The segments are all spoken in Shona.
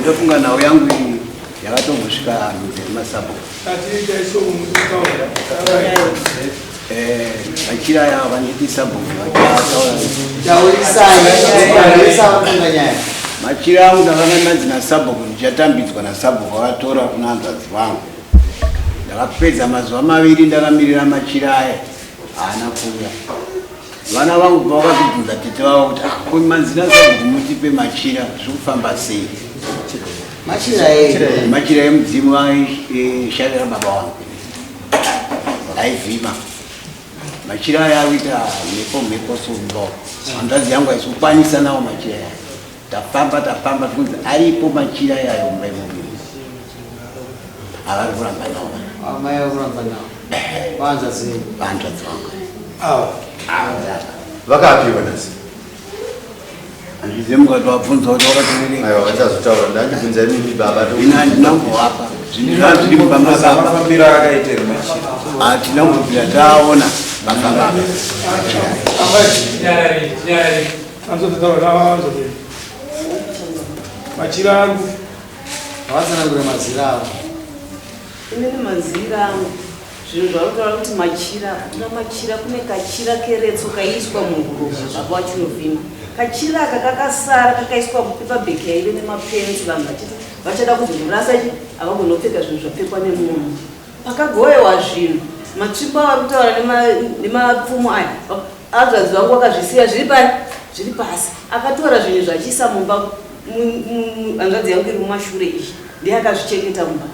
Ndofunga nhau yangu iyi yakatombosvika mudzi masabhuku. Vachira aya vanditi sabhuku vachataura. Machira angu ndakanga ndanzi nasabhuku ndichatambidzwa nasabhuku akatora kuna hanzvadzi vangu. Ndakapedza mazuva maviri ndakamirira machira aya haana kuuya. Vana vangu pavakazobvunza tete vavo kuti ah, ko manzi nasabhuku mutipe machira zviri kufamba sei? Machira ei? Machira emudzimu aishandira baba vangu aivhima. Machira aya akuita mhepo mhepo sumbo. Hanzvadzi yangu haisi kukwanisa nawo machira aya. Tafamba tafamba tikunzi aripo machira ayayo mumba imomo. Havari kuramba nawo. Amai vari kuramba nawo. Vanzvadzi venyu. Vanzvadzi vangu. Ava. Ava. Vakapiwa nhasi. Handizive mukatowabvunza kuti wakatorerei. Aiwa vachazotaura ndandibvunza imimi baba. Ini handina kumbovapa. Zvinhu zvanga zviri mumba mababa. Mafambiro akaita here machira? Hatina kumbobvira taona mafamba apa. Machira angu. Havatsanangure mazira avo. Inini mazira angu zvinhu zvavanotaura kuti machira hakuna machira kune kachira keretso kaiiswa muhuro apo achinovhima kachira aka kakasara kakaiswa mupepa bheki yaive nemapenzi vanhu vachiti vachada kuzozvirasa chi havagonopfeka zvinhu zvapfekwa nemunhu pakagowewa zvinhu matsvimbo avari kutaura nemapfumo aya hanzvadzi vangu vakazvisiya zviri pani zviri pasi akatora zvinhu zvachiisa mumba hanzvadzi yangu iri mumashure iyi ndiye akazvichengeta mumba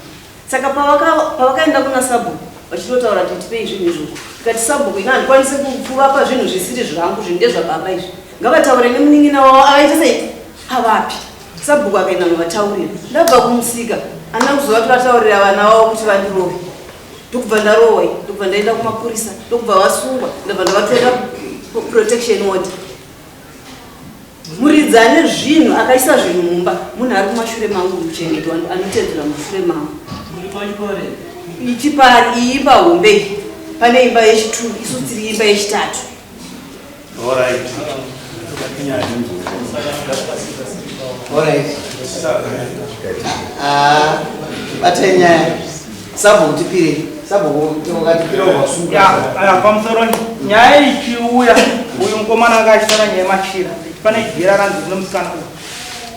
Saka pavakaenda kuna sabhuku vachitotaura kuti tipei zvinhu izvozvo, tikati sabhuku ini handikwanise kuvapa zvinhu zvisiri zvangu, zvinhu ndezvababa izvi, ngavataure nemunin'ina wavo avaita sei avapi. Sabhuku akaenda novataurira, ndabva kumusika andina kuzovatovaataurira vana vavo kuti vandirove, ndokubva ndarohwa, ndokubva ndaenda kumapurisa, ndokubva vasungwa, ndabva ndavatora protection order. Muridzi ane zvinhu akaisa zvinhu mumba munhu ari kumashure mangu muchengeti anotedzera mushure mangu. Ichipari iyi imba hombe iyi pane imba yechitu isu tiri imba yechitatu. Alright. Alright. Ah, batai nyaya. Sabhuku tipire. Sabhuku ukatipira wasunga. Ya, aya pamusoro nyaya ichiuya uyu mukomana anga achitaura nyaya yemachira pane jira ranzi rine musikana uyu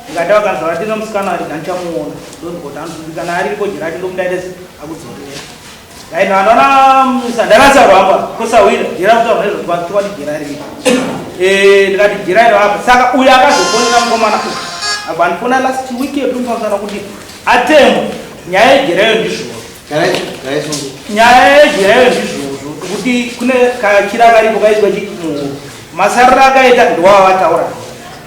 ndikati vakanzi vati rine musikana ari handichamuona ndonzwa kuti hanzi kana ariko jira racho ndomuda ite akudzorera right now ndana ndarasa rwamba kosawira jira kutaura nezvo twati jira riripo eh ndikati jira iro apa saka uyu akazofonera mukomana uyu apa andifona last week yedu kuti Atembo, nyaya yejerayo ndizvozvo. Nyaya yejerayo ndizvozvo kuti kune kachira karipo kaiswa chimuhuro. Masariro akaita ndiwava vataura.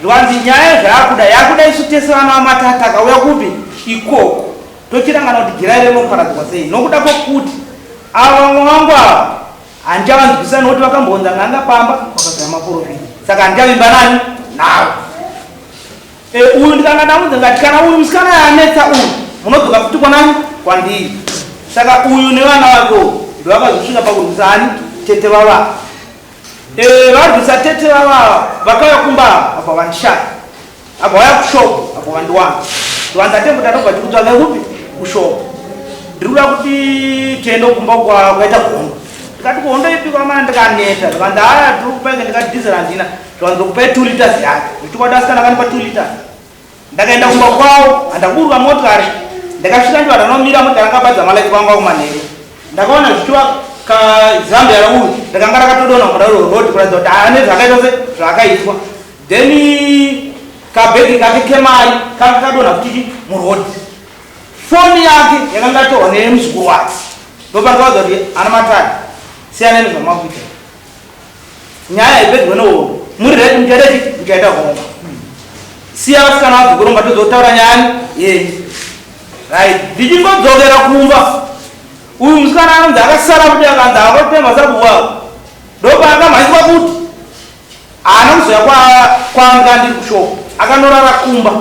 Zvikanzi nyaya zvayakuda yakuda isu tese vana vamatata akauya kupi ikoko tochirangana kuti jira rinoparadzwa sei nokuda kwokuti ava vamwe vangu ava handichavanzwisisa nokuti vakambonza n'anga pamba vakagaya maporofita saka handichavimba nani navo. Eh, uyu ndikanga ndamudza ngati kana uyu musikana anetsa uyu munodzoka futi kwanani kwandiri saka uyu nevana vake uyu ndovakazosvika pakurwisa ani tete vavava eh, varwisa tete vavava vakauya kumba apa vandishaya apa vauya kushopo apa vandiwana ndiwanza tembo tatobva tikutsvage kupi kushopo ndiri kuda kuti tiende kumba kwaita gondo ndikati kuhondo ipi kwamana ndikaneta ndikanzi aya tiri kupainge ndikati dhizera handina Zvanzokupai 2 liters yake. Uchikwada asikana kanipa 2 liters. Ndakaenda kumba kwawo, handakuruka motikari. Ndakasvika ndiva ndanomira motikari akabadza malaiti kwangu akumanheru. Ndakaona zvichiwa ka Zambia rauyu ndakanga rakatodonha mura road kuratidza kuti ane zvakaitwa se zvakaitwa. Then kabhegi kake kemari kanga kadonha futi muroad. Foni yake yakanga yatorwa nemuzukuru wake. Ndopandakaudza kuti ana matari siyana nezvamakuita. Nyaya haipedzwe nehondo. Muri right muchaita chii? Muchaita hondo. Siya vasikana vabve kuromba tozotaura nyaya yenyu. Right. Ndichingodzokera kumba. Uyu musikana anonzi akasara kuti akanzi akotema sabhuku wavo. Ndopaakamhanyiswa kuti haana kuzoya kwanga ndiri kushop. Akanorara kumba.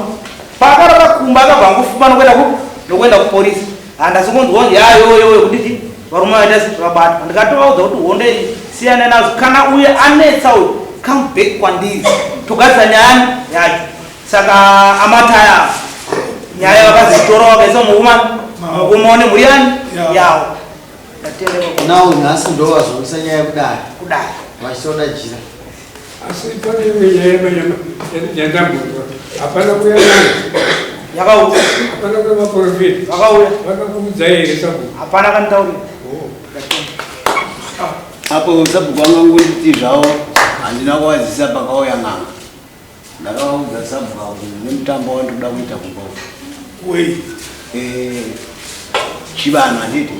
Paakarara kumba akabva angofuma nokuenda ku nokuenda kupolisi. Handasi kunzwa kunzi yayoyoyo kuti chii? Varume vaita vabatwa. Ndikatovaudza kuti hondo iyi siyana nazo, kana uye anetsa uyu come back kwandiri togadzisa nyaya yacho. Saka amataya nyaya vakazoitora vakaisa muuma mukumawo nemhuri yani yawo. Now nhasi ndo vazoisa nyaya kudai kudai vachitoda jira. Asi pane imwe nyaya yandambonzwa, hapana kuya n'anga yakauya, hapana kuya maprofita vakauya, vakakuudzai here sabhuku? Hapana kanitaurira. Apo sabhuku vangangonditi zvavo handina kuvazisa pakauya n'anga. Ndakavaudza sabhuku kuti nemutambo wandikuda kuita kumba uku. Wei. Chivanhu handiti?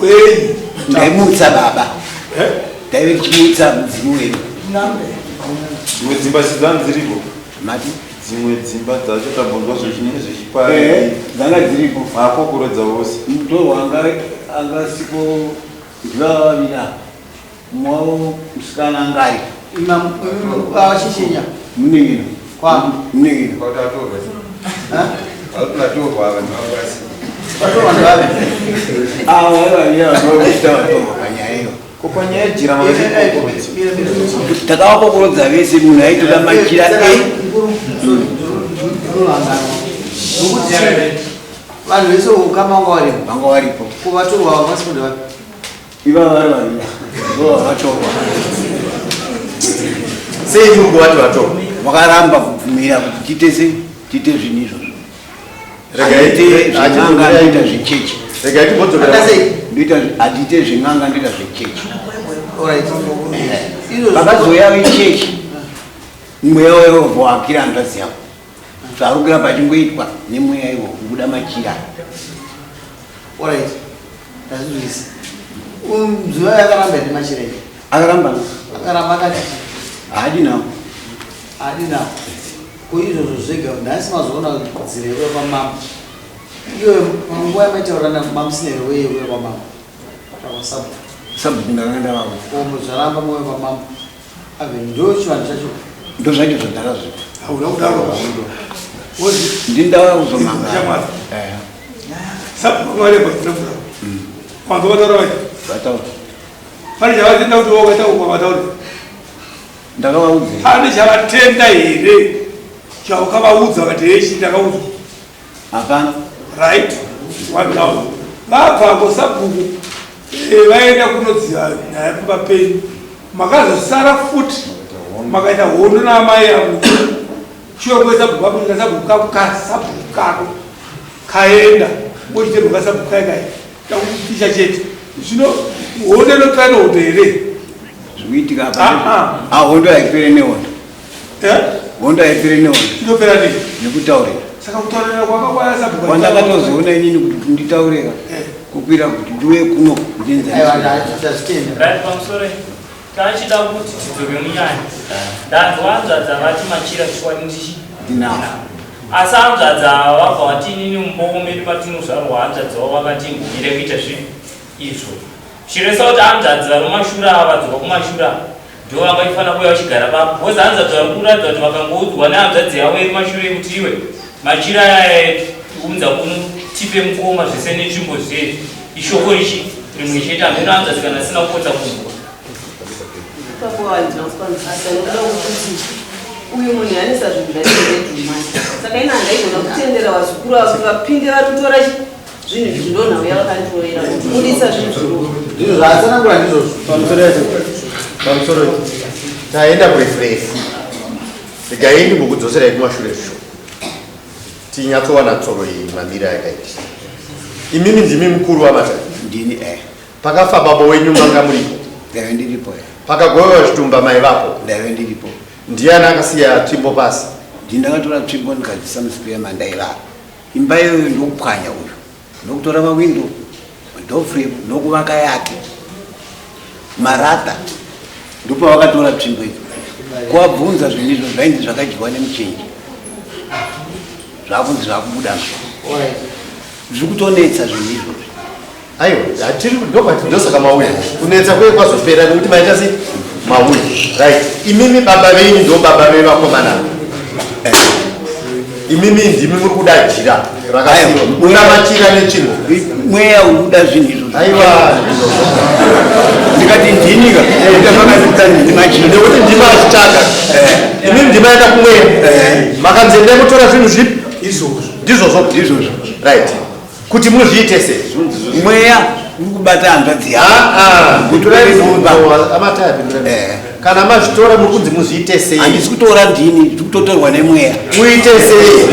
Wei. Ndaimutsa baba. Ndaive ndichimutsa mudzimu wedu. Dzimwe dzimba sidzani dziripo. Mati? Dzimwe dzimba dzacho tambonzwa zvechinenge zvechipari. Dzanga dziripo. Makokorodza vose. Mutorwa anga angasipo ndivava vaviri ava. Mumwe wavo musikana anga aripo. Vachichinya. Munin'ina. Kwa? Munin'ina. Vatorwa ndevave. Ava vari vaviri ava ndivo vatorwa panyaya iyo. Ko panyaya yejira makatikokorodza? Takavakokorodza vese, munhu aitoda machira e Vanhu vese ukama wanga varipo. Vanga varipo. Ko vatorwa vasipo ndevapi? Ivava vari vaviri ndivo vavatorwa. Sei muri kuvati vatorwa? Vakaramba kubvumira kuti tiite sei, tiite zvinhu izvozvo. Regai Handiite zven'anga, ndoita zvechechi. Regai timbodzokera. Ndoita handiite zven'anga, ndoita zvechechi. Alright. Vakazouya vechechi, mweya waivo wakira hanzvadzi yavo. Zvaari kuramba achingoitwa nemweya iwo kubuda machira. Alright. Ndazvinzwisisa. Zuva yakaramba here machira iyi? Akaramba. Akaramba akati haadi nawo. Haadi nawo. Ko izvozvo zvega nhasi mazoona nzira yekuya kwamambo. Iyo panguva yamaitaura mamusina here weye yekuya kwamambo? Kwasabhuku. Sabhuku ndakanga ndavaudza. Ko zvaramba mouya kwamambo. Ave ndo chivanhu chacho. Ndo zvacho zvandakazviita. Hauna kudaro. Ndindawa kuzomangara. Shamwari. Sabhuku vari pa tinofura. Kwanza vataura vacho. Vataura. Pane chavatenda kuti wakaita uko vataura. Ndakavaudza. Pane chavatenda here? Chaukavaudza vakati hechi ndakaudzwa. Hapana. Right. One down. Vabva ko sabhuku vaenda kunodziva nyaya kumba penyu. Makazosara futi makaita hondo naamai avo. Shuwa kwe sabhuku vakuita sabhuku kako kasabhuku kako kaenda wochiterwa kasabhuku kai kai takutisha chete. Zvino hondo inopera nehondo here? Zvikuitika apa. Ah, hondo haipere nehondo. Hondo haipere nehondo. Inopera nei? Nekutaurira. Saka kutaurira kwakakwaya sabhuku. Kwandakatozoona inini kuti nditaurira kukwira kuti ndiuye kuno ndinze. Aiwa ndazvitenda. Right, pamusoro tachida kuti tidzoke munyaya. Ndanzwa hanzvadzi vati machira chokwadi ndichi Ndinawo. Asi hanzvadzi ava vabva vati inini muboko medu patinozvarwa hanzvadzi vavo vakati mbumire kuita zvinhu izvo. Zvichirevesa kuti hanzvadzi vari mumashure ava vadzoka kumashure ava ndivo vangaifanira kuuya vachigara papo. Because hanzvadzi vari kuratidza kuti vakangoudzwa nehanzvadzi yavo iri mashure kuti iwe machira aya unza kuno tipe mukoma zvese netsvimbo zvezvi. Ishoko richi rimwe chete hameno hanzvadzi kana asina kupotsa kunzwa. Ipapo handina kukwanzwisisa nokuda kwekuti uyu munhu anesa zvinhu zvacho ndedhumani. Saka ini handaigona kutendera vazukuru ava kuti vapinde vari kutora zvinhu izvi ndonhau yavakanditorera kubudisa zvinhu zviro. Ndizvo zvaatsanangura ndizvozvo. Pamusoro yacho. Pamusoro. Taenda kurefu. Regai ndimbokudzoserai kumashure sho. Tinyatsowana tsoro iyi mamira yakaita. Imimi ndimi mukuru wamatatu. Ndini eh. Pakafa baba wenyu manga muripo. Ndaive ndiripo. Pakagovewa chitumba mai vapo. Ndaive ndiripo. Ndiani akasiya tsvimbo pasi? Ndini ndakatora tsvimbo ndikadzisa musikuya mandaivara. Imba iyoyo ndokupwanya uyu. Ndokutora mawindo, door frame ndokuvaka yake. Marata. Ndopavakatora tsvimbo idzo. Kuwabvunza zvinhu izvo zvainzi zvakadyiwa nemuchenje. Zvakunzi zvakubuda. Zviri kutonetsa zvinhu izvozvo. Aiwa, hatiri ndobati ndosaka mauya. Kunetsa kweye kwazopera nekuti maita sei? Mauya. Right. Imimi baba venyu ndo baba vevakomana. Imimi ndimi muri kuda jira rakasiiwa. Una machira netsvimbo. Mweya uri kuda zvinhu izvozvo. Aiwa. Ndikati ndinika ndakakazita ndini machira. Nekuti ndima achitanga. Imi ndima yaenda kumweya. Makanzi endai mutora zvinhu zvipi? Izvozvo. Ndizvozvo. Ndizvozvo. Right. Kuti muzviite sei? Mweya uri kubata hanzvadzi yako. Ah, ah. Kutora Pindurai mumba. mubvunzo, amataya pindurai. Kana mazvitora muri kunzi muzviite sei? Handisi kutora ndini, ndiri kutotorwa nemweya. Muite sei?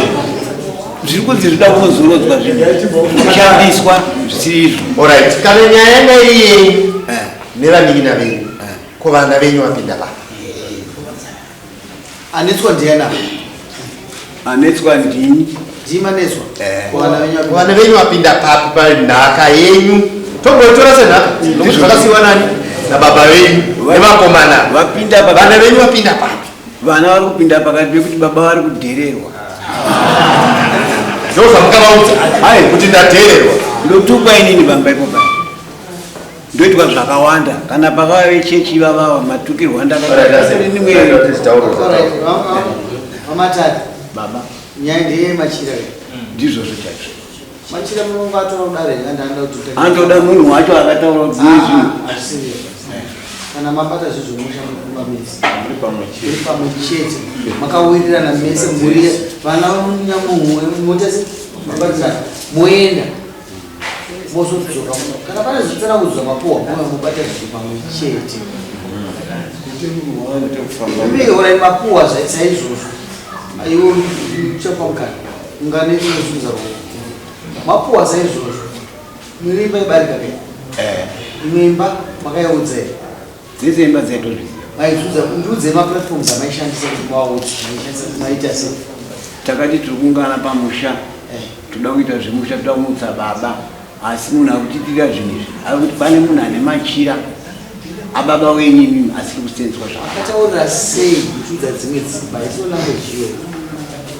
Zviri kunzi zvinoda kuzorodzwa zvinhu kushandiswa zvisiri izvo. Alright. Kana nyaya yanga iri yenyu nevanin'ina venyu, ko vana venyu vapinda papi? Anetswa ndiani apa? Anetswa ndini. Ndima netswa. Ko vana venyu vapinda. Vana venyu vapinda papi panhaka yenyu? Tomboitora senhaka nokuti zvakasiyiwa nani? Nababa venyu nevakomana. Vapinda pakati. Vana venyu vapinda papi? Vana vari kupinda pakati pekuti baba vari kudhererwa. Ndozvamukavaudza kuti ndadhererwa. Ndotukwa inini pamba ipo paya. Ndoitwa zvakawanda kana pakauya vechechi ivavava matukirwo andakaitwa. Alright, vamatata. Baba. Nyaya ndeye machira. Ndizvozvo chaizvo. Machira munonga atora kudare here kana anoda kuti Anotoda munhu wacho akataura kuti Ah, zvinhu. hazvisiri izvo. Kana mabata zvinhu zvemusha mukuma mese. Muri pamwe chete. Muri pamwe chete. Makawirirana mese mhuri vana vanyamuhwe motese mabatirana moenda mozodzoka kana pane zvitsanangudzo zvamapuwa mouya mobata zvinhu pamwe chete. Imi horai mapuwa saizvozvo. Iwe uchapa mukana. Ungane inozunza ruoko. Mapuwa saizvozvo. Mune imba ibarika kai? Imwe imba makaiudza here? Dzese imba dzaitozviziva. Maidzudza ndiudze maplatforms amaishandisa kuti maudze maishandisa maita sei? Takati tiri kuungana pamusha. Toda kuita zvemusha toda kumutsa baba. Asi munhu akutiitira zvinhu izvi ari kuti pane munhu ane machira ababa wenyu imimi asiri kusenzwa zvakanaka. Akataurira sei kuchiudza dzimwe dzimba isio language iyoyo?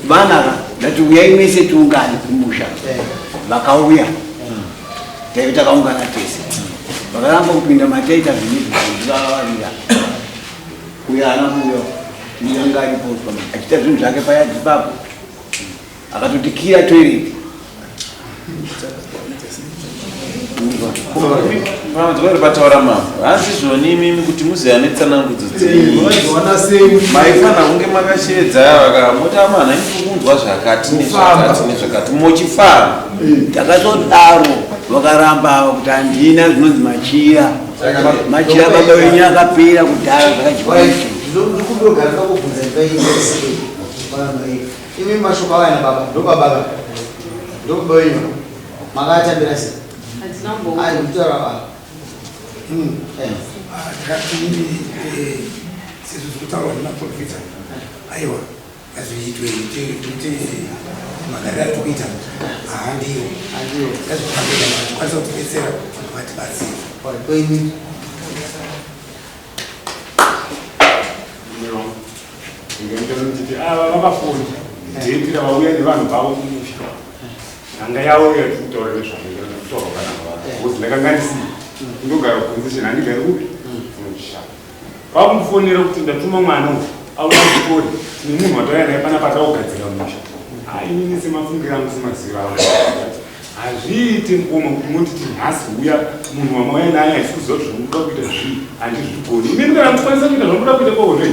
Vana ka ndati uyai mese tiungane kumusha. Vakauya. Taive takaungana tese. Vakaramba kupinda mataita zvinhu izvi zvivavavira. Uyo haana kuuya. Uyo anga aripo achiita zvinhu zvake payadhi ipapo. Akatotikira toilet. Pamadzwa pataura mambo hanzi zvoni imimi kuti muziva netsanangudzo dzenyu Vazowana sei? maifanira kunge makashevedza vakamoti amana ndiri kunzwa zvakati nezvakati nezvakati mochifamba. Takatodaro vakaramba ava kuti handina zvinonzi machira. Machira baba wenyu akapera kudhara zvakadyiwa Alright, nezvinhu. ndikundogara ndakubvunza imba iyi sei? Vanhu iyi. Imi mashoko aya nababa, ndobaba ka. Ndobaba wenyu. Makatambira sei? Handina kumboona. Ai, ndikutaura baba. Eh. Ndakati inini sezvo zviri kutaurwa nemaprofita aiwa ngazviitwe ite magariro atiri kuita haandiwo Handiwo. ngazvifambe kana vachikwanisa kutibetsera vatibatsire. Alright, ko imi? Ava vakafona date ravauya nevanhu vavo kumusha nhanga yavo yatiri kutaura nezvayo kutaura kananga because ndakanganisira ndogara kuposition handigari kupi kumusha vakundifonera kuti ndatuma mwana uyu auya kuchikoro tine munhu watauya naye panapa ataugadzira musha inini semafungiro angu semazivo angu hazviiti ngoma kuti munditi nhasi uya munhu wamauya naye haisi kuziva kuti zvamunoda kuita zvii handizvigoni imini kana muchikwanisa kuita zvamunoda kuita kwaozve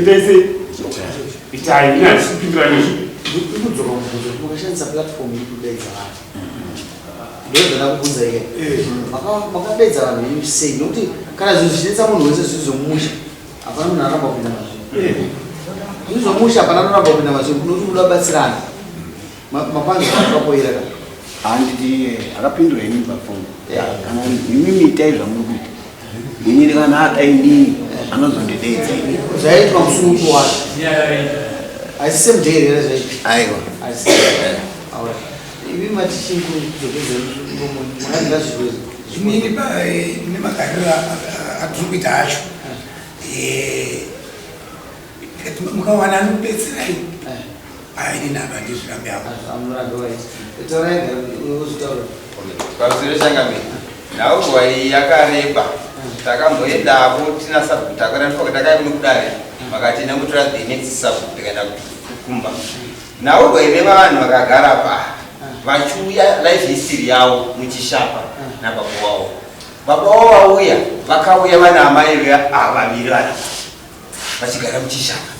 itai sei itai ini handisi kupindura nezvi Ndikudzoka mubvunzo kuti makashandisa platform iri kudaidza vanhu. Ndozvandakubvunza ike. Makadaidza vanhu venyu sei? Nokuti kana zvinhu zvichinetsa munhu wese zvinhu zvomumusha, hapana munhu anoramba kupinda mazviri. Zvinhu zvomumusha hapana anoramba kupinda mazviri nokuti munoda kubatsirana. Mapanzi akapoira ka. Handiti akapindura ini pafoni. Kana imimi itai zvamuri kuita. Inini kana ada inini anozondideedza ini. Zvaitwa musununguko wacho. Haisi same day here zvaitwa? Aiwa. Haisi. Alright. Imi mati chingu kudzokeza ngomo makati ngazviwe. Inini nemagariro atiri kuita acho mukawana anokubetserai inini apa ndizvirambe apo. Amurambe waiti. Taurai uzvitaura. Pamusoro changamire, nhaurwa iyi yakareba. Takamboendapo tina sabhuku takaenda ndofunga takauya kuno kudare makati enda mutora the next sabhuku tikaenda kumba. Nhaurwa ine vanhu vakagara pa. Vachiuya life history yavo muchishapa nababa wavo. Baba wavo vauya, vakauya vana amai ava vaviri vana vachigara muchishapa.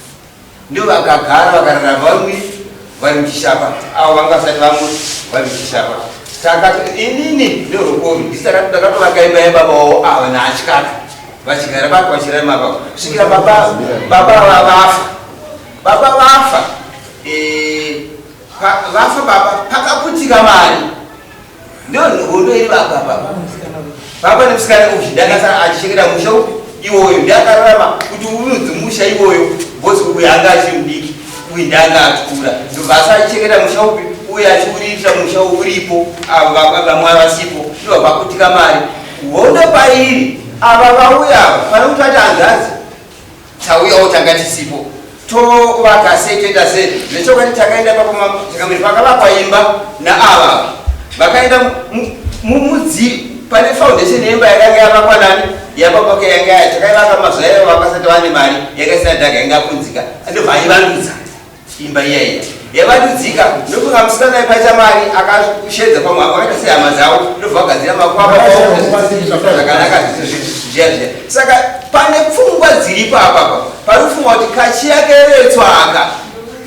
Ndivo vakagara vakararama vari vari muchishapa. Avo vanga vasati vamwe vari muchishapa. Saka inini nerokori ndakatovaka imba yababa wavo ava naatyaka vachigara vako vachirarama vako kusvikira baba baba vafa. Baba vafa eh, vafa baba pakaputika mari ndohondo iri baba baba baba nemusikana uyu ndakasara achichengeta musha upi iwoyo ndiakararama kuti unonzi musha iwoyo bhozi uyu anga achiri mudiki uyu ndianga atikura ndobva asa achichengeta musha upi uyu achiuriritira musha uripo avo vamwe vasipo ndobva pakutika mari hondo pairi ava vauya ava pane kuti vati hanzvadzi tauyawo tanga tisipo tovaka sei toita sei zvechokwadi takaenda pakamiri pakavakwa imba naava vakaenda mumudzi pane foundation yemba yakanga yavakwa nani yababa yanga takaivaka mazuva ayo vakasati vane mari yanga isina dhaga yanga yapunzika ndobva aivandudza imba iya iya yavandudzika ndokunga musikana aipaita mari akashedza pamwe apo akaita sehama dzavo ndobva vagadzira makwapa zvakanaka zviya zviya saka pane pfungwa dziripo apapa pari kufunga kuti kachira keretswa aka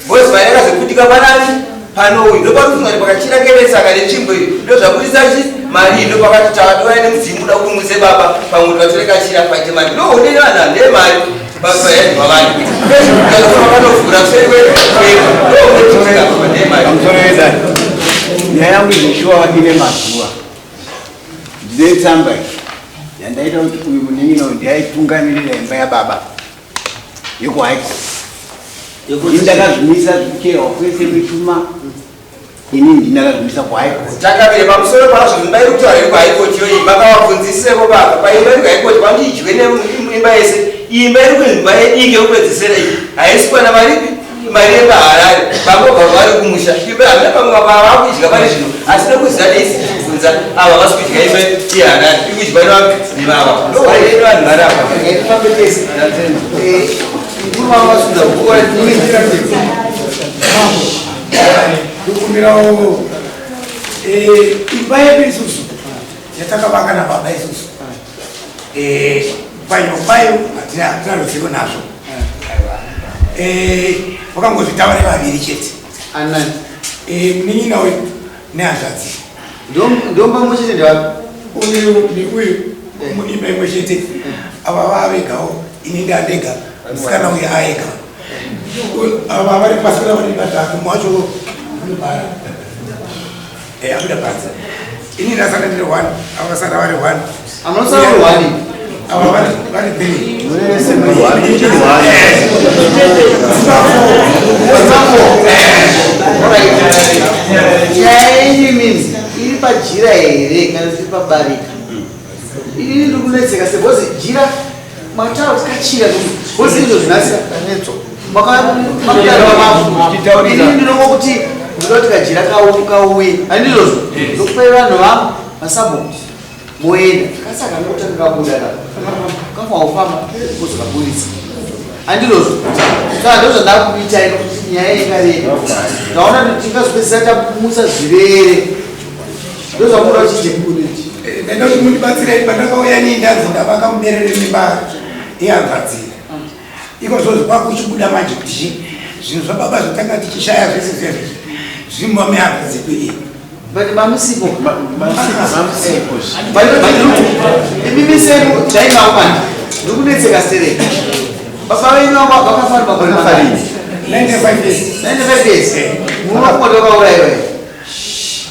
bcoz mari yakazoputika panani pano uyu ndopari kufunga kuti pakachira keretswa aka netsvimbo iyi ndozvabudisa chi mari iyi ndopakati tavadora nemudzimu uda kumutse baba pamwe kuti vatore kachira paite mari ndohonene vanhu handee mari Nyaya yangu zveshuwa ine mazuva ndine tsamba iyi yandaita kuti uyu munin'ina uyu ndiaitungamirira imba yababa yekuhaiko ini ndakazvimisa zvikucherwa kwese kwechuma ini ndinakazvimisa kuhigh court Changamire pamusoro pazvo imba iri kutaura iri kuhigh court iyoyi makavabvunziseko baba paimba iri kuhigh court vanoti idyiwe neimba yese imba iri kuimba yediki yekupedzisira iyi haisi kuwana mari mari yepaharare baba bva vari kumusha imba hamina pamwe baba vakudya pari zvino asi nekuziva neisi tichibvunza ava vasi kudya imba yeharare iri kudyiwa nevava ndowairei vanhu vari apa Tifambe tese. Eh, mukuru wangu asunda kukora. Ndokumbirawo eh, imba yedu isusu yatakavaka nababa isusu eh, payo payo hatina ruzivo nazvo eh, vakangozvitaura nevaviri chete munin'ina uyu nehanzvadzi ndomba mumwe chete ndevapi uyu neuyu muimba imwe chete ava vavegawo ini ndandega musikana uyu aega ava vari pasira vari vatatu mumwe wacho unobara eh, abuda panze ini ndasara ndiri one ava vasara vari one Amunosara vari one? ava vari three Nyaya yenyu imini iri pajira here kana kuti iri pabarika? Ini ndiri kunetseka se because jira mataura kuti kachira because izvo zvinasira kanetso. Makataura ini ndinongo kuti ndinoda kuti kajira kauye handizvozvo ndokupai vanhu vangu masabhuku moenda kasi akanotanga kabuda ka kafa ufamba kuzokaburitsa handizvozvo saka ndozvandakuitai nokuti nyaya ingarega ndaona kuti tingazopedzisa tamutsa zvirere ndozvamuda kuchite Ndaida kuti mundibatsirei pandakauya nii ndanzi ndavaka muberere memba yehanzvadzi iko zvozvo kwakuchibuda manje kuti chi zvinhu zvababa zvatanga tichishaya zvese zviya zvezvi zvimba mehanzvadzi yedu iyi but mamusipo imimi senu dai maumani ndikunetseka stereki baba venyu vakafa makore mangani 95 years 95 years munofunga kuti vakaurayiwa here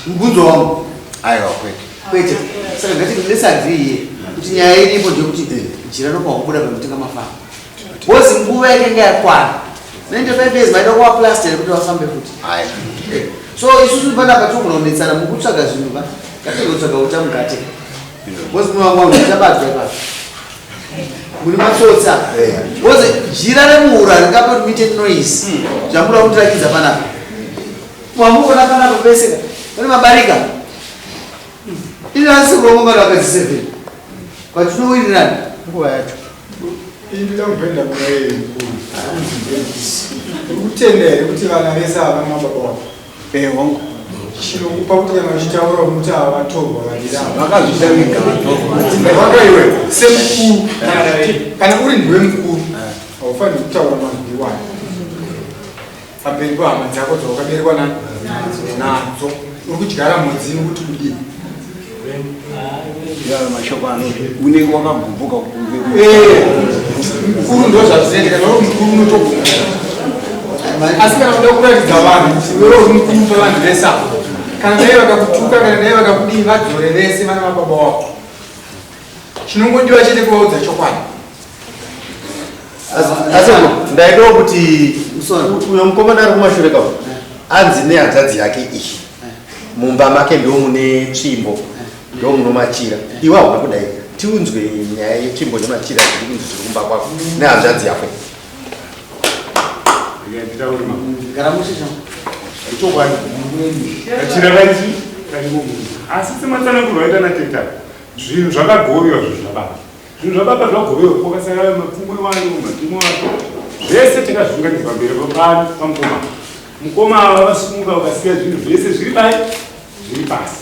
mubvunzo wangu aiwa kwete kwete saka ngati let's agree here kuti nyaya iripo ndeyekuti jira ropa kubuda pamutenga mafana because nguva yakanga yakwana 95 years maida kuva plaster yekuti vafambe futi aiwa so isusu panapa togona kunetsana mukutsvaga zvinhu va ngatizotsvaga uta mukate because mumwe vanhu muchabatwa ipapo muri matsotsi apa because jira remuhuro haringapa kuti muite noise zvamuda kundirakidza panapa mwamuona panapa pese ka pane mabarika ini asi kurongo vanhu vakadzi 7 kwatinowirirana nguva yacho Ini ndakubhenda kuna iye mukuru. Uri kutenda here kuti vana vese ava mababa wavo? Eh, hongu. Chinokupa kuti kana uchitaura unoti ava vatorwa varira. Vakazviita vega vatorwa. Vakaiwe semukuru kana uri ndiwe mukuru haufaniri kutaura mazwi iwayo pamberi pehama dzako dzawakaberekwa nani nadzo. Uri kudyara mhodzi inokuti kudii? Yayo mashoko ano unenge wakagumbuka kunge eh, mukuru ndo zvazvinoita kana uri mukuru unotogumbuka asi kana uda kuratidza vanhu kuti iwewe uri mukuru pavanhu vese ava kana dai vakakutuka kana dai vakakudii vadzore vese vana vababa wako chinongodiwa chete kuvaudza chokwadi Asi ndaidawo kuti uyo mukomana ari kumashure kawo anzi nehanzvadzi yake iyi mumba make ndo mune tsvimbo ndo muno machira iwe hauna kudai tiunzwe nyaya yetsvimbo nemachira zviri kunzi zviri kumba kwako nehanzvadzi yako Asi sematsanangurwo aita nateta zvinhu zvakagovewa zvinhu zvababa Zvinhu zvababa zvagovewa kwakasara mapfumo iwayo, matimo acho, zvese takazviunganidza pamberi pano pamukoma. Mukoma ava vasumuka vakasiya zvinhu zvese zviri pai zviri pasi.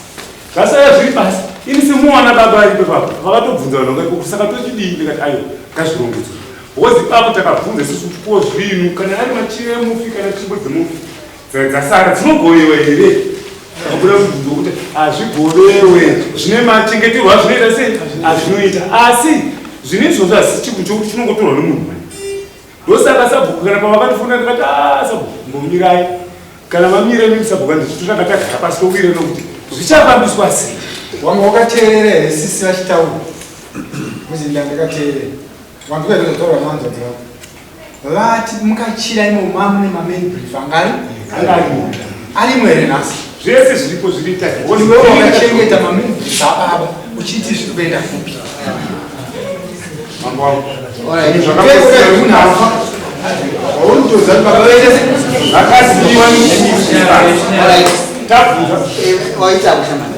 Zvasara zviri pasi. Ini semuwana baba varipo ipapo vakatobvunza vanhu vanga ikoko saka tochidii ndikati aiwa ngazvirongedzwe. Because ipapo takabvunza isusu kuti ko zvinhu kana ari machira emufi kana tsvimbo dzemufi dzasara dzinogovewa here akabuda mubvunzo wekuti hazvigovewe zvine machengeterwo azvinoita sei azvinoita asi zvine izvozvo asi chinhu chokuti chinongotorwa nemunhu mani ndosaka sabhuku kana pavakatifonera ndikati ah, sabhuku mbomirai kana mamira imimi sabhuku andizvitotanga tagara pasi towire nokuti zvichafambiswa sei wanga wakateerera here sisi vachitaura muzinda ndakateerera Wanzwa here zvataurwa nehanzvadzi vako? Vati mukachira imo mamune mamain brief angari? Angarimo. Arimo here nhasi? Zvese zviripo zviri tagi. Iwe wakachengeta mamain brief ababa uchiti zviri kuenda kupi? Mambo wangu. Munhu afa. Waunotodza kuti baba vaite sei? Zvakaziviwa Tabvunza. Waita kushamana.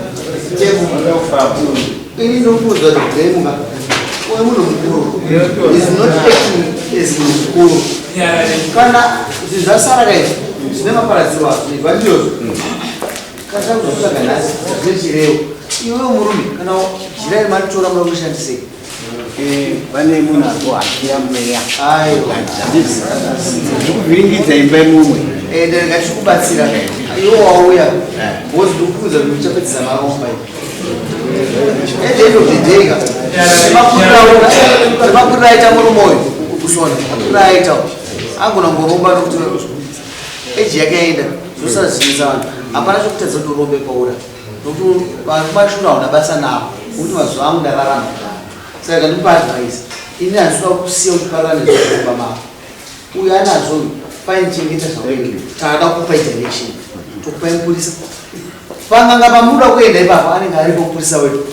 Tebu. Ini ndinokuudza kuti Gwemuka uyu munhu mukuru is not acting as munhu mukuru. Kana zvinhu zvasara kaizvi zvine maparadzirwo azvo zvinoitwa ndizvozvo. Kana takuzotsvaga nhasi zvine chirevo. Iwewe murume kana jira remaritora muda kurishandisei? Eh, pane munhu ari kuhakira mweya zvekuvhiringidza imba imumwe ende eh, ndachikubatsira iwe wauya because ndikukuudza kuti uchapedzisa maromba at the end of the day ka semakurira aita murume uyu kusona makurira aita agona kungoromba nokuti eji yake yaenda zvosara zvinetsa vanhu hapana chokutadza kuti urombe paura nokuti vanhu kumashura hauna basa navo nokuti mazuva angu ndararama saka kandipa advice ini handisida kusiya uchiparara nezvekuromba mako uyu anazvo uyu fine chengeta zvauri takada kukupai direction tokupai mupurisa panganga pamunoda kuenda ipapo anenge aripo mupurisa wedu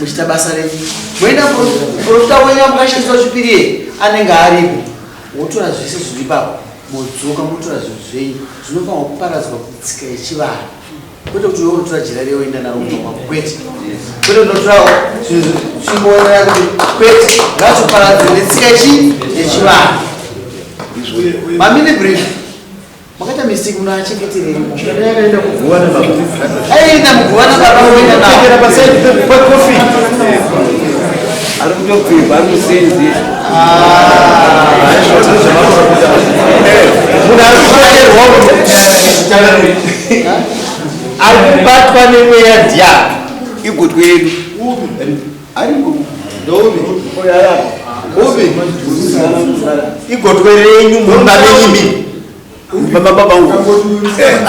muchiita basa renyu moenda profita wenyu amukashandisa chipiriye anenge aripo wotora zvese zviri ipapo modzoka motora zvinhu zvenyu zvinofanirwa kuparadzwa kutsika yechivanhu kwete kuti iwe unotora jira riye woenda naro kumba kwako kwete kwete unotora tsvimbo kuti kwete ngatoparadzwe netsika ichi yechivanhu mamini brief makaita mistake munoachengeterei aienda muguva nababa woenda nao ari kutopfimba ari kusenzi munhu ari kutokerwa ari kubatwa nemweya ndiani igotwe yedu ariko Upi? Igotwe renyu mumba menyimi. Baba baba wangu.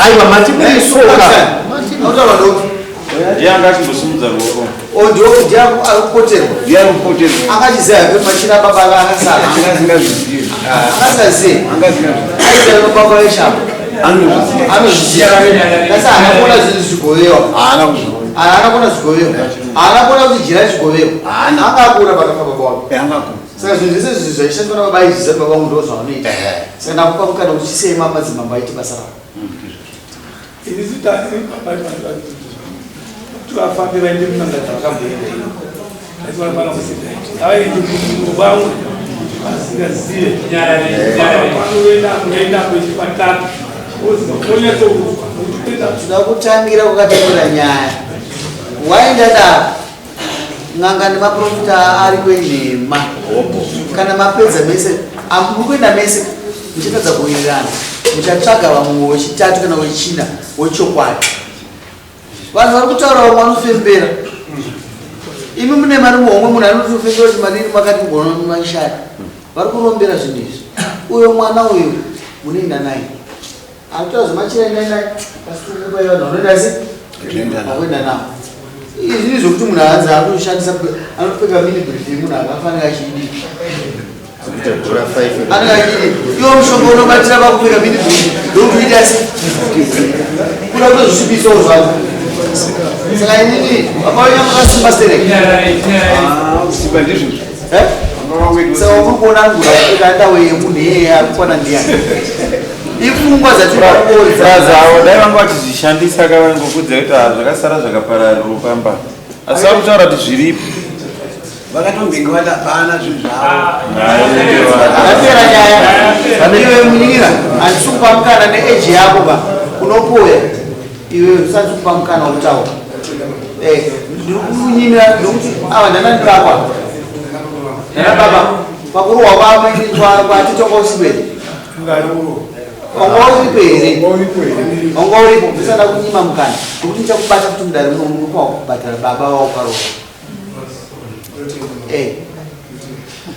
Aiwa mati muisoka. Ndiye anga achimbosimudza ruoko. O ndiwo ndiye ari kupoterwa. Ndiye ari kupoterwa. Akachiziva here machira baba akasara. Angasingazivi. Akasaziva. Angasingazivi. Aiziva baba veshamba. Anozviziva. Anozviziva. Kasi haana kuona zvinhu zvigovewa. Haana kuzviona. Haana kuona zvigovewa. Haana kuona kuti jira chigovewa. Haana. Anga akura pakafa baba wake. Anga akura. Saka zvinhu zvese izvi zvaishandiswa nababa aizviziva baba vangu ndozvavanoita. Saka ndakupa mukana kuti chisiyai madzimambo aite basa ravo. Kuti vafambe vaende munanga dzavakamboenda iyo asi vanofana kusiga ngavaende vamwe vasingazive vanoenda kuenda kwechipatatu onyatsokuti Tinoda kutangira kwakatangira nyaya. Waenda daro n'anga nemaprofita ari kwenhema. Kana mapedza mese, muri kuenda mese muchatadza kuwirirana. Muchatsvaga vamwe wechitatu kana wechina wechokwadi. Vanhu vari kutaura vamwe vanofembera. Imi mune mari muhomwe munhu anotofembera kuti mari makati mugona mashaya. Vari kurombera zvinhu izvi. Uyo mwana uyu munoenda naye. Akutora zvemachira endai naye. Asi kukupa vanhu vanoenda se? Akuenda navo. Izvi zvinhu zvekuti munhu hanzi akushandisa anopfeka mini brief yemunhu akafanira achidii. Anenge achidii. Iwo mushonga unobatira pakupfeka mini brief ndokuita se? Kuda kutozvisvibisawo zvako. Saka inini baba wenyu makasimba stereki. Ah, kusimba ndizvo. Eh? Saka uri kuona ngura kupfeka ndawo yemunhu iyeye ari kukwana ndiyani? Ipfungwa dzatinoodzawo dai vanga vachizvishandisa ka vaingokudza kuti ah, zvakasara zvakapararira pamba asi vari kutaura kuti zviripo Vakatombenge vati hapana zvinhu zvavo. Yapera nyaya. Iwe munin'ina handisi kupa mukana neage yako ka unopoya iwe usati kupa mukana wekutaura. Eh, ndiri kunyimira ndokuti ava ndana ndivakwa. Ndana baba pakurohwa kwamai kwatitoka usiku here? Wanga uripo here? Wanga uripo ndisada kunyima mukana nekuti ndichakubata kuti mudare muno unopa kubhadhara baba vaukarohwa. Eh.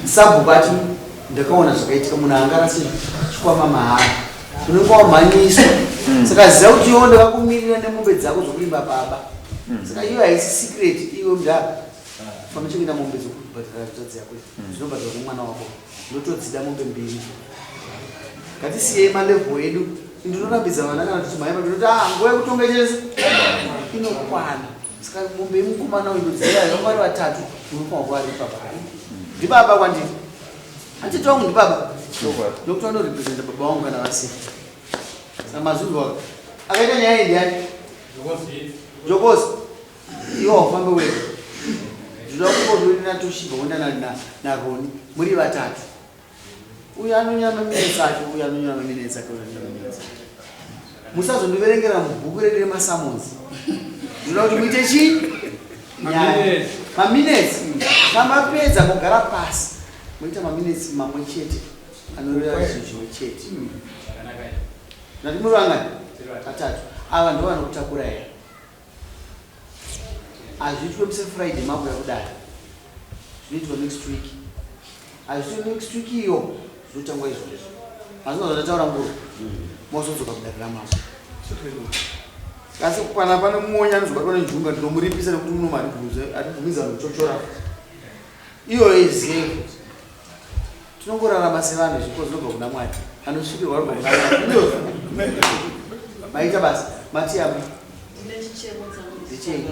Sabhuku ati ndakaona zvakaitika munhu angarase chikwama mahara unenge wamhanyiswa saka ziva kuti iwe ndakakumirira nemombe dzako dzokuimba baba saka iyo haisi secret iwe mudhara famba chekuenda mombe dzokubhadhara hanzvadzi yako dzinobhadharwa kumwana wako ndotodzida mombe mbiri ngatisiyei malevel edu ndinorambidza vana kana kuti mhai ndinoti ah nguva yekutonga chese inokwana saka mombe yemukomana uyu ndodzida vanga vari vatatu unofanwa kuvaripa baba ndibaba kwandiri atete wangu ndibaba nokuti vanorepresenta baba vangu kana vasina saka mazvinzwa akaita nyaya iyi ndiani jokosi iwe haufambe wega ndinoda kungotoenda toshiba woenda naroni muri vatatu uyu anonyora maminetsi ake uyu anonyora maminetsi ake uyu anonyora maminetsi ake musazondiverengera mubhuku redu remasamonzi ndinoda kuti muite chii nyaya maminetsi kamapedza kugara pasi moita maminetsi mamwe chete anoreva zvinhu zvimwe chete ndati muri vangani vatatu ava ndo vanokutakura here Hazviitwe musi Friday makuya kudare. Zvinoitwa next week. Hazviitwe next week iyo zvinotangwa izvozvo. Hazvina zvandataura nguru. Mozodzoka kudare ramambo. Asi kana pane mumonya anozobatwa nenjunga ndinomuripisa nekuti muno hatibvumidza vanhu kuchochora. Iyo izive. Tinongorarama sevanhu zvipo zvinobva kuna Mwari. Anosvikirwa anobva kuna Mwari. Maita basa. Matiyamba. Ndine chichemo changu. Ndichei?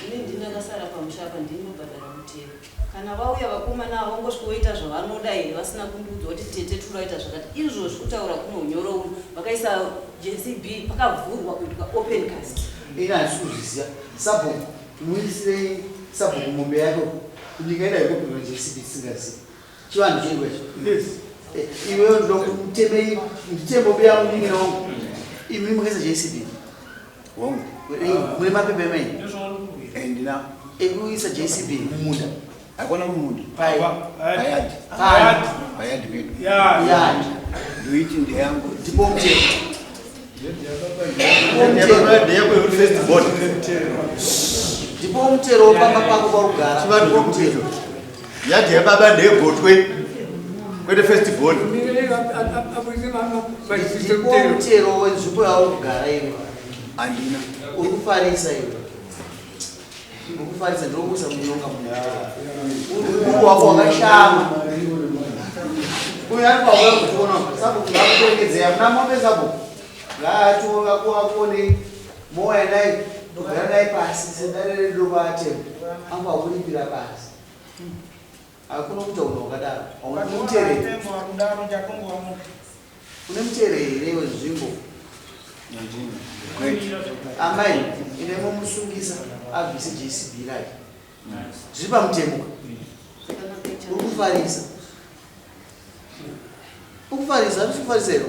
Ini ndini ndakasara pamusha apa ndini ndobhadhara mutero. Kana vauya vakomana ava vongosvika voita zvavanoda here vasina kundiudza kuti tete turaita zvakati. Izvozvi kutaura kuno unyoro uno vakaisa JCB pakavhurwa kuitwa open cast. Ini handisi kuzviziva. Sabhuku muisirei sabhuku mombe yake uko. Kunyika ida yekupinwa JCB tisingazivi. Chivanhu chedu icho. Yes. Eh, iwewe ndokutemei nditeme mombe yangu ndinge wangu. Imi mukaisa JCB. Wangu. Mune mapepa emene. Eh, ndina. Ekuisa JCB mumunda. Hakuna mumunda. Pai. Payadi. Payadi. Payadi pedu. Yadi. Ndoiti ndeyangu. Ndipo mutemo. Ndipo mutero wopamba pako paugara. Chivanhu chekutero. Yadhi yababa ndeyegotwe kwete first born. Ndipo mutero wenzvimbo yauri kugara iwe. Handina. Uri kufarisa iwe. Uri kufarisa ndinokuisa munyonga munhu. Uri wako wakashama. Uyu ari pauya kutoona sabhuku ngakuperekedzei hamuna mombe sabhuku. Ngaatovakuakone moya naye ndogara naye pasi sedare redu rokwatema. Angu akuripira pasi. Hakuna kuita unhu hwakadaro. Hauna mutere. Une mutere here wenzvimbo? Amai, ine momusungisa abvise JCB rake. Zviri pamutemo. Uri kufarisa. Uri kufarisa, ari kufarisa here?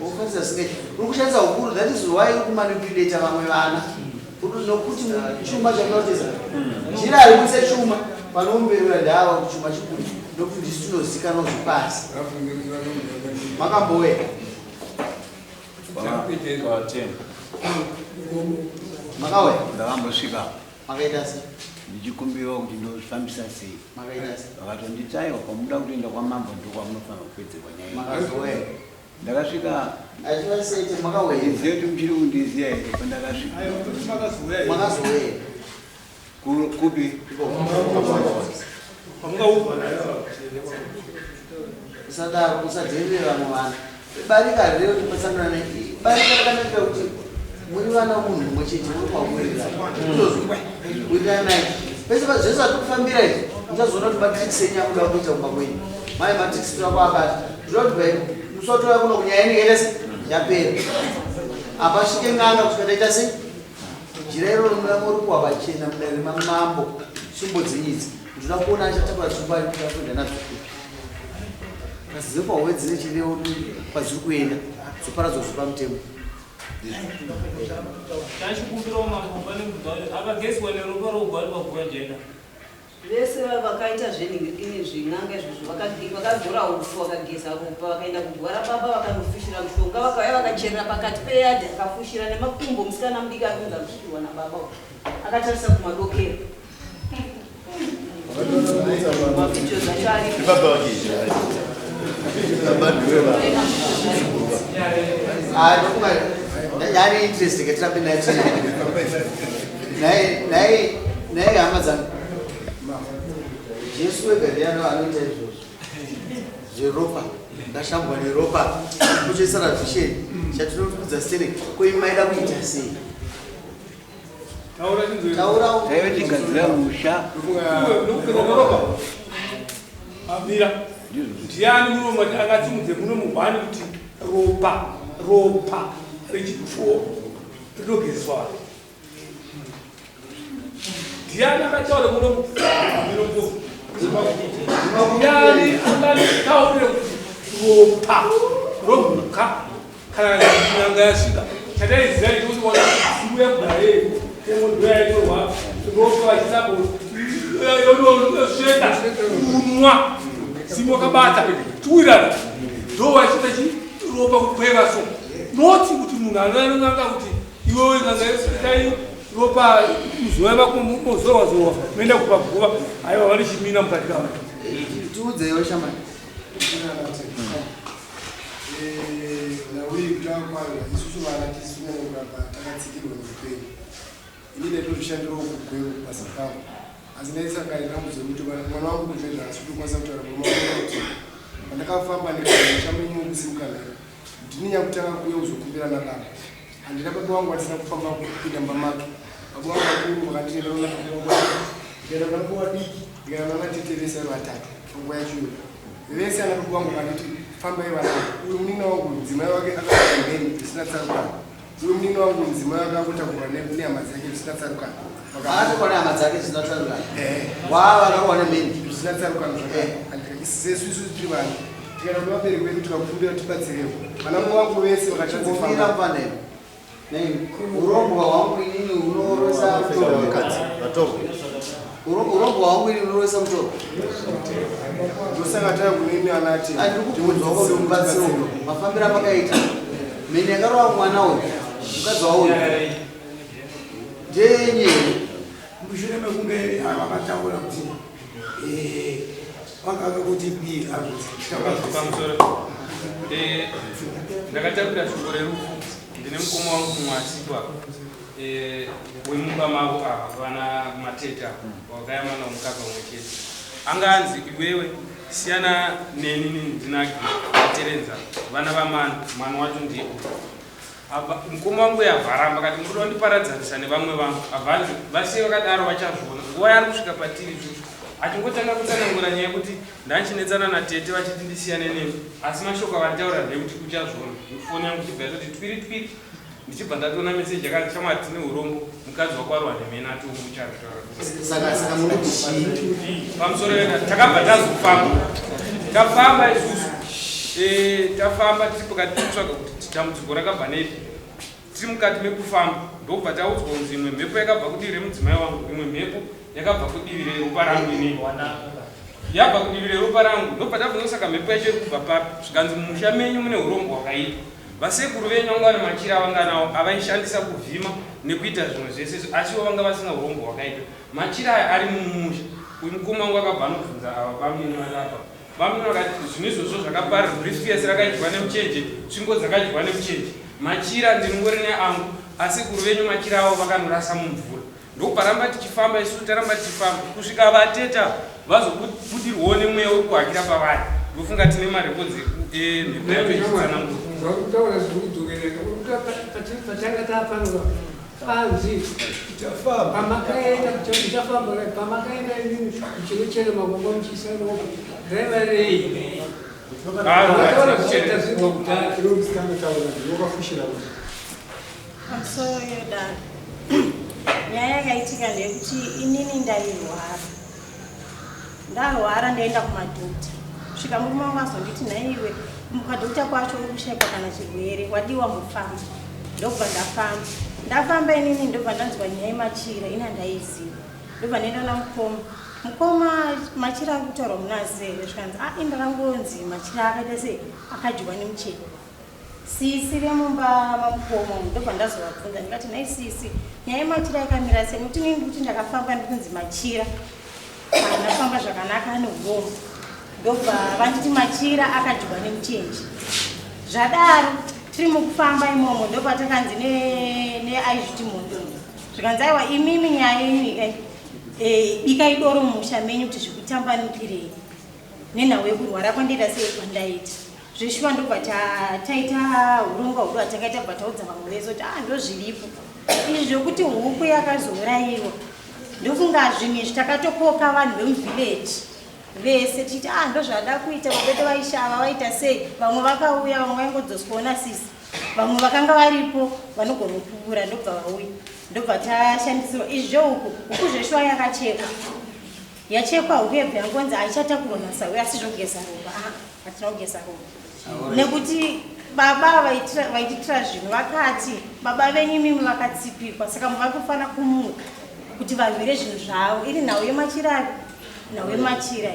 Unofarisa singaiti. Uri kushandisa ukuru that is why uri kumanipulata vamwe vana. Nokuti chuma chamunoteza. Jira haribudise chuma panoomberera ndava kuti chuma chikuru nokuti ndisu tinozikanwa zvepasi. Makambouya. Makauya? Ndakambosvika. Makaita sei? Ndichikumbirawo kuti ndozvifambisa sei. Makaita sei? Vakatonditi aiwa kwamuda kutoenda kwamambo ndokwamunofanira kupedzerwa nyaya. Makazouya. Ndakasvika. Achivaseite makauya. Ndizive kuti muchiri kundiziva here pandakasvika. Makazouya. Kupi? Usadaro, usadherere vamwe vana. Barika harire kuti patsanura ne barika rakanakira kuti muri vana munhu mumwe chete muri kwakuwirirana. Izvozvo wiriranai. Pese pa zvese zvatiri kufambira izvi muchazoona kuti matricks enyu akuda kuita kumba kwenyu. Mai matricks toda kuabata. Ndinoda kuti bai musatouya kuno kunyaya inenge yaita sei yapera. Hapasvike n'anga kusvika taita sei jira iroro munoda morikuwa pachena mudare mamambo tsvimbo dzenyu idzi ndinoda kuona achatakura tsvimbo achikuda kuenda nadzo kupi kasi dzekwahowe dzine chirevo kwadziri kuenda dzoparadzwa zviri pamutemo Tachikumbirawo mambo pane mubvunzo akagezwa neropa rougwari paguva jena. Vese vakaita zvenhingirikini zven'anga izvozvo vakazora upfu vakageza ropa vakaenda kuguva rababa vakanofushira mushonga vakauya vakacherera pakati peyadhi akafushira nemakumbo musikana mudiki ari kunzi arikusvikirwa nababa uyu akatarisa kumadokero mavideos acho aripo. Ah, ndofunga yane interest ke tirambe naye naye naye naye hama dzangu Jesu wega ndiye anoita izvozvo zveropa ndashambwa neropa kuchesana zvisheni chatinokudza sterek ko imi maida kuita sei taura Taive tigadzira musha. Amira. Ndiani muno mati akasimudze muno muhwani kuti ropa ropa rechipfuwo rinogezeswa vanhu. Ndiani akataura muno muno Ndiani angataure kuti ropa romhuka kana nyanga yasvika chataiziva ichi kuti wana mbuya kudare tengo ndo yaitorwa ropa vachisapo yonosveta kunwa simba wakabata tiwirana ndo vachiita chi ropa kukweva so noti kuti munhu anoanonanga kuti iwewe n'anga yosvetai ropa muzuva vakumozorwa zorwa moenda kupa guva aiwa vari chimina mukati kavo tiudzeiwo shamani Nhau iyi kutanga kwayo isusu vana tisu kunyanya kuramba takatsikirwa neupenyu. Ini ndaitozvishandirawo kugweru kubasa kwangu asi ndaisangana nedambudziko rekuti mwana wangu kuzvezva asi kutokwanisa kutaura murume wangu kuti pandakafamba ndikamusha menyu kusimuka mheno ndini nyakutanga kuuya kuzokumbira nababa handina baba vangu vatisina kufamba kupinda mumba make baba vangu vakuru vakandinenda ndikaenda kuna baba vadiki ndikaenda kuna tete vese vari vatatu panguva yacho iyoyo vese ana baba vangu vakanditi fambai vana uyu munin'ina wangu mudzimai wake akaita mheni zvisina tsarukano uyu munin'ina wangu mudzimai wake akotakurwa nehama dzake zvisina tsarukano akatorwa nehama dzake zvisina tsarukano wava akarohwa nemheni zvisina tsarukano zvakaitika sesu isusu tiri vanhu tikaenda kune vabereki vedu tikakumbira tibatsirewo vana mai vangu vese vakatadzifambira mfanelo urombwa hwangu inini unorwesa mutoro urombwa hwangu inini unorwesa mutoro ndosaka taya kune imi anati andiri kubvunzwa kuti mubatsiro mafambiro amakaita mheni yakarova mwana uyu mukadzi wauyu ndeyenye mushure mekunge vakataura kuti eh, vakanga kuti b pamusoro eh, ndakatambira shoko rerufu ndine mukoma wangu mumwe asipo apa eh, wemumba mavo ava vana matete ava wakayamana mukaka umwe chete anga anzi iwewe siyana neni nini ndinagi aterenza vana vamani mwana wacho ndiye Abva mukoma wangu uya abva aramba akati muruda kundiparadzanisa nevamwe vangu abva anzi vasiye vakadaro vachazviona nguva yaari kusvika patiri isusu achingotanga kutsanangura nyaya yekuti ndanchinetsana natete vachiti ndisiyane nemi asi mashoko avantaura ndeyekuti uchazviona foni yangu ichibva yatoti twiri twiri ndichibva ndatoona meseji yakanzi shamwari tine urombo mukadzi wako arwa nemheni atomucharutaura Saka saka munoti chii? Pamusoro takabva tazofamba tafamba isusu. Tafamba tiri pakati pekutsvaga kuti dambudziko rakabva nepi. Tiri mukati mekufamba ndobva taudzwa kunzi imwe mhepo yakabva kudivi remudzimai wangu, imwe mhepo yakabva kudivi reropa rangu inini. Yabva kudivi reropa rangu ndobva tabvunza saka mhepo yacho iri kubva papi, zvikanzi mumusha menyu mune urombo hwakaipa. Vasekuru venyu vanga vane machira avanga nawo avaishandisa kuvhima nekuita zvimwe zvese izvi, asi ivo vanga vasina urombo hwakaipa. Machira aya ari mumusha. Uyu mukoma wangu akabva anobvunza ava bamnini vari apa. Bamnini vakati zvinhu izvozvo zvakaparira, briefcase rakadyiwa nemuchenje, tsvimbo dzakadyiwa nemuchenje. Machira ndinongori neangu, asekuru venyu machira avo vakanorasa mumvura. Ndokuparamba tichifamba isu taramba tichifamba kusvika vateta vazobudirwawo nemweya uri kuhakira pavari. Ndofunga tine marekodzi emhepo yacho ichitsanangura. Zvakutaura zviri kudzokereka patanga tapanwa panzi pamakaenda tichafamba pamakaenda imimi muchinochera makomba muchiisa ropa raiva rei? Taura zvichitazirwa kudhara. Pamusoro yedare, nyaya yakaitika ndeyekuti inini ndairwara, ndarwara ndaenda kumadhokta, svika murume wangu azonditi nhaiwe kwadhokta kwacho uri kushaikwa kana chirwere, wadiwa mufamba. Ndobva ndafamba, ndafamba inini ndobva ndanzwa nyaya yemachira, ini handaiziva. Ndobva ndaenda na mukoma, mukoma machira ari kutaurwa munaziva here? Zvikanzi a inda rangonzi machira akaita sei, akadyiwa nemucheka. Sisi vemumba mamukoma umu ndobva ndazovabvunza ndikati nhai sisi, nyaya yemachira yakamira sei, nekuti inini ndikuti ndakafamba ndikunzi machira haana kufamba zvakanaka ane urombo. Ndobva vanditi machira akadyiwa nemuchenje. Zvadaro tiri mukufamba imomo ndobva takanzi neaizviti mhondoro, zvikanzi aiwa imimi nyaya yenyu bikai doro mumusha menyu kuti zvikutambanukirei nenhau yekurwara kwandaita sei kwandaita. Zveshuwa ndobva taita hurongwa hwedu hwatakaita bva taudza vamwe vese kuti ndozviripo izvi zvekuti huku yakazourayiwa. Ndofunga zvinhu izvi takatokoka vanhu vemuvhileji vese tichiti ndozvada kuita vabeto vaishava vaita sei, vamwe vakauya, vamwe vaingodzoswawo nasisi, vamwe vakanga varipo vanogona kupupura ndobva vauya, ndobva tashandisirwa izvi zvehuku. Huku zveshuwa yakachekwa, yachekwa huku yebva yangonzi haichatakurwa nasawi, asi zvokugeza ropa hatina kugeza ropa nekuti baba vaititira zvinhu vakati baba venyu imimi vakatsipikwa, saka vari kufanira kumuka kuti varwire zvinhu zvavo. Iri nhau yemachira, nhau yemachira.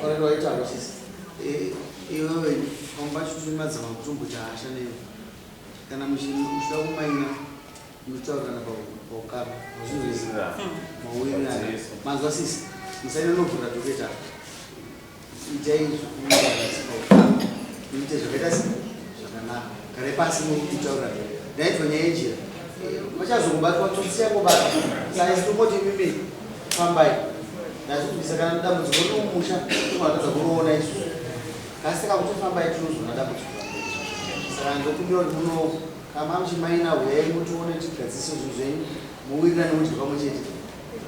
Iwewe pambachiurimadzama kutomboita hasha newe kana muchida kumaina muchitaurirana paukama mazvinzwisisa mawirirana manzwa sisi musaina novhura dhoketa itai zvokuaukama muite zvakaita se zvakanaka garai pasi mutaurirana ndainzwa nyaya yenjira vachazokubatwa tsotsi yangobatwa saka isi tongoti imimi fambai ndazvibvisa kana dambudziko riri mumusha tomatadza kuroona isusu kasi takakuti fambai tinozoona dambudziko saka ndokumbira kuti muno kama muchimaina huyai mutione tigadzise zvinhu zvenyu muwirirane mudye pamwe chete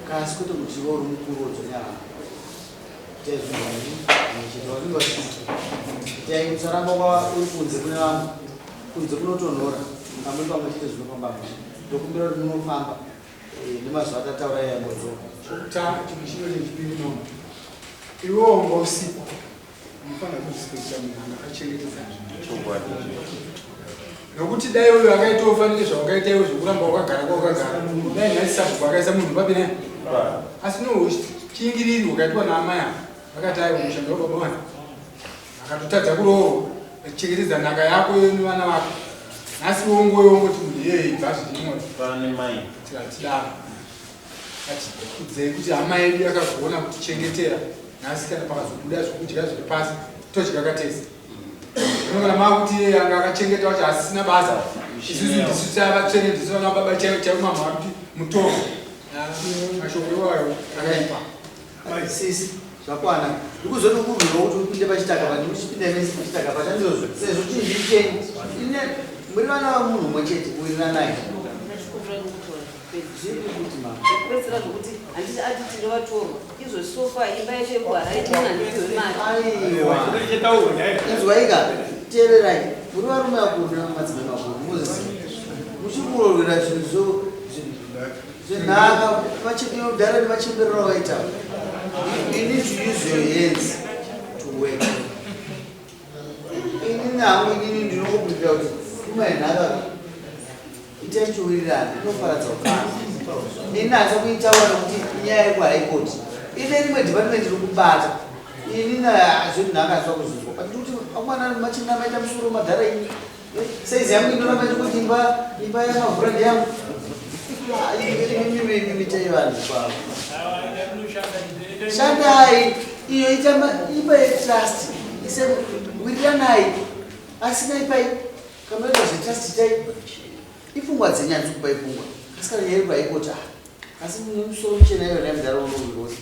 kasi kwete kuti iwe uri mukuru wodzvanya vanhu itai zvinhu zvenyu pamwe chete wazvinzwa sisi itai musaramba uri kunze kune vamwe kunze kunotonhora kamuri pamwe chete zvinofamba mushe ndokumbira kuti munofamba nemazuva atataura yayambodzoka chokutanga chimwe chino chechipiri nono iwewo wanga usipo unofanira kuzispecta munhu anga akachengetedza nzvimbo nokuti dai uyo akaita ufanike zvawakaita iwe zvokuramba wakagara kwawakagara dai nhasi sabhuku akaisa munhu papi naye asi nochingiriri wakaitwa naamai ava vakati aiwa mushando wababa wani akatotadza kuroorwa achengetedza nhaka yako nevana vako nhasi wongoyo wongoti munhu iyeye ibva zvirimwe tikatidaro atikudzei kuti hama yedu yakagona kutichengetera nhasi kana pakazobuda zvokudya zviri pasi todya katese zvino kana maakuti iye anga akachengeta wacho asisina basa isusu ndisu tavatsvene ndisu vana baba chaivo chaivo mama vakuti mutoro mashoko iwayo akaipa sisi zvakwana ndikuzoti ukurwirwa kuti upinde pachitaka pa ndikuti chipinda mese pachitaka pachandizvozvo sezvo chinhu chiri chenyu ine muri vana vamunhu mumwe chete wiriranai zviri kuti mama Zvekupedzisira zvokuti handiti ati tinovatorwa izvo sofa imba yacho yekuHarare tini handipiwe mari. Aiwa inzwaika teererai muri varume vakuru nemadzimai makuru muziziva muchiri kurorwera zvinhu zvenhaka vachidhara nevachemberera vaita you need to use your hands to work. Inini Ini hangu inini ndinongobvunzira kuti pfuma yenhaka itai chiwirirano inoparadza ukama. Ini handisa kuitaura nokuti inyaya yekuHigh Court. Ine rimwe department iri kubata. Ini nazvo nhaka handisa kuzvinzwa. But ndikuti amwana machinda maita musoro madhara ini. Saizi yangu inoramba ichingoti imba imba yamavhura ndeyangu. Imi imi itai vanhu kwavo. Shandai iyo ita imba yetrust ise wiriranai asina ipai kamaita zvetrust itai ipfungwa dzenyu handisi kupai pfungwa asi kana nyaya iri paikota asi mune musoro muchena iyo naye mudhara unourose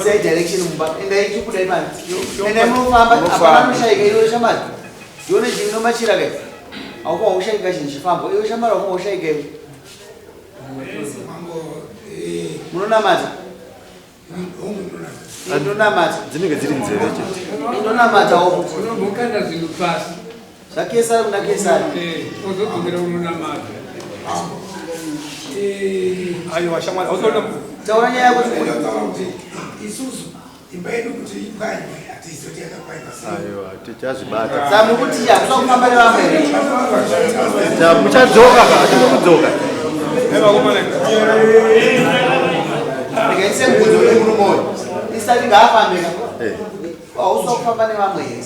isai direction mumba endai chikudai mani endai munofamba hapana anoshaika iwe shamari ndione chino machira kai haufanwa kushaika chinhu chifambwa iwe shamari haufanwa kushaika iwe munonamata indonamata dzinenge dziri nzeve chete indonamatawo unombokanda zvinhu pasi zvakesari kuna kesari ozodzokera unonamata Aiwa shamwari, hauzoona taura nyaya yako kuti isusu imba yedu kuti ipwanywe hatizoti yakapwanywa sei. Aiwa, tichazvibata. Saka mukuti hakusa kufamba nevamwe here? Muchadzoka ka, hatina kudzoka. Rega ise mubvunzo wemurume uyu. Isati ngaafambe ka. Hausa kufamba nevamwe here?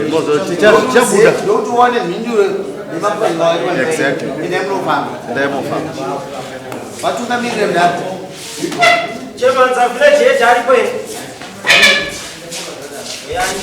Mozo, tichabuda. Ndokuti uwane mhinduro yemapwanywa waitwa. Exactly. Endai munofamba. Endai munofamba. Vatungamirire mudaro. Chairman, village head aripo here? Uyani.